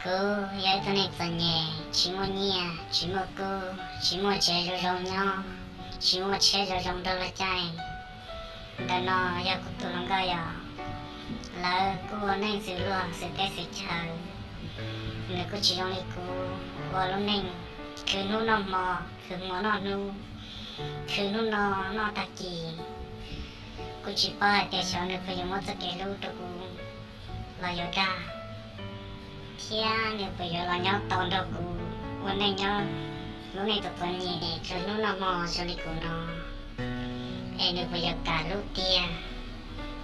Kuv yog ib tug neeg txom nyem, tsis muaj nyiaj, tsis muaj kub, tsis muaj tsev zoo zoo nyob, tsis muaj tsheb zoo zoo nrog luag caij. Ntawm no yog kuv tus hluas nkauj yom. Lawv kuj ua neej xws luag xws teb xws chaw, nws kuj tsis zoo li kuv ua lub neej khwv hnub noj hmo, khwv hmo noj hnub, khwv hnub no noj tag kis. Kuv tsis paub hais tias xyov nws puas yuav muab txoj kev hlub rau kuv los yuav dag, thiab nws puas yuav los nyob tau nrog kuv ua neej nyob lub neej txom txom nyem khwv hnub noj hmo zoo li kuv no, es nws puas yuav kam hlub tiag,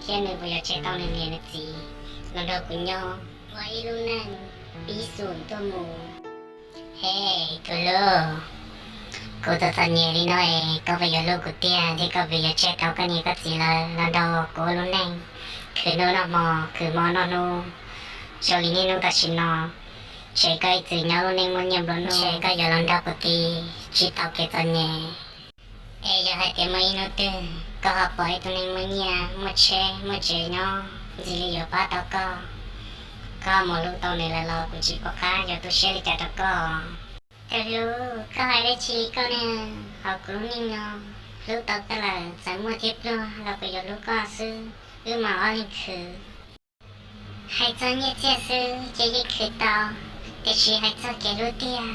thiab nws puas yuav tseg tau nws niam nws txiv los nrog kuv nyob ua ib lub neej pib xum tuaj mus. He, tus hlub, kuv txom txom nyem li no es koj puas yuav hlub kuv tiag thiab koj puas yuav tseg tau koj niam koj txiv lawv los nrog kuv ua lub neej khwv hnub noj hmo, khwv hmo noj hnub zoo li niaj hnub tam sim no? Ntshe koj ib txwm nyob lub neej muaj nyiaj nplua nuj, ntshe koj yuav los nrog kuv tiv tsis tau kev txom nyem. Es yog hais tias muaj ib hnub twg koj ho pom ib tug neeg muaj nyiaj muaj tsheb muaj tsev nyob ntxiv li yuav pab tau koj, koj ho mus hlub tau nws lawm los kuv tsis pom qab yuav tu siab li cas rau koj. Tus hlub, koj hais dab tsi li koj ne? Hauv kuv lub neej no, hlub tau koj lawm txawm muaj thiab pluag los kuv yuav hlub koj xwb, wb mam ob leeg khwv. Hais txog nyiaj txiag xwb ces yeej khwv tau, tiam sis hais txog kev hlub tiag,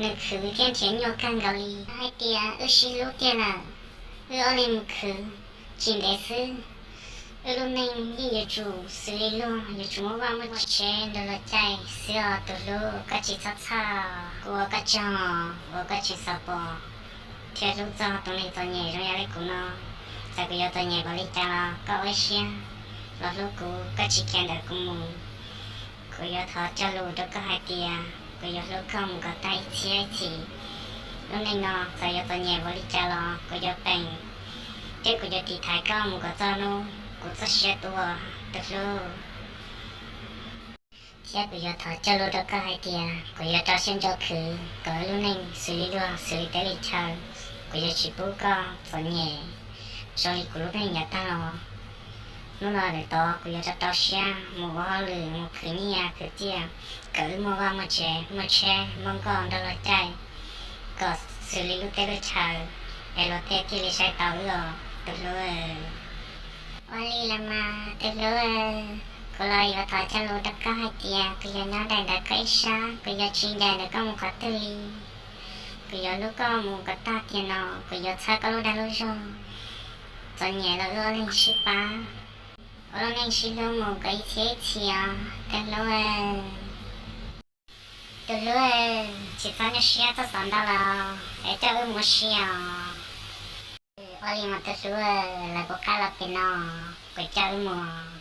nws khwv thiab nrhiav nyuaj kawg nkaus li. Hais tias wb sib hlub tiag lawm, wb ob leeg mus khwv, tsis ntev xwb wb lub neej yeej yuav tsum xws li luag, yuav tsum muaj vaj muaj tsev nrog luag caij xwb os tus hlub. Koj tsis txhob txhawj, kuv ua koj tsaug uas koj tseem xav pom thiab hlub txog tus neeg txom nyem zoo li kuv no. Txawm kuv yuav txom nyem npaum li cas los koj ua siab los hlub kuv, koj tsis khiav ntawm kuv mus. Kuv yuav thov cog lus rau koj hais tias kuv yuav hlub koj mus kom tag ib txhiab ib txhis. Lub neej no txawm yuav txom nyem npaum li cas los kuv yuav peem, thiab kuv yuav tiv thaiv koj mus kom txog hnub kuv txoj sia tuag tus hlub. Thiab kuv yuav thov cog lus rau koj hais tias kuv yuav rau siab ntso khwv kom wb lub neej xws li luag xws li teb li chaw. Kuv yuav tsis pub koj txom nyem zoo li kuv lub neej yav tag los. Hnub no lawm tod kuv yuav rau rau siab mus ua hauj lwm, mus khwv nyiaj khwv txiaj, kom wb muaj vaj muaj tsev, muaj tsheb muaj nkoj nrog luag caij, kom xws li lub teb lub chaw, es luag tej thiaj li saib tau wb os tus hlub. Ua li los mas tus hlub, kuv los yuav thov cog lus rau koj hais tias kuv yuav nyob daim ntawd koj ib sab, kuv yuav tsis ncaim ntawm koj mus qhov twg li. Kuv yuav hlub koj mus kom tag tiam no, kuv yuav txhawb koj lub dag lub zog. Txom nyem los wb ob leeg sib pab, ua lub neej sib hlub mus kom ib txhiab ib txhis os tus hlub. Tus hlub, tsis txhob nyuaj siab txhob xav ntau los es coj wb mus ua si os. Ua li mas tus hlub, lawv kuv qab los pem no, kuv coj wb mus.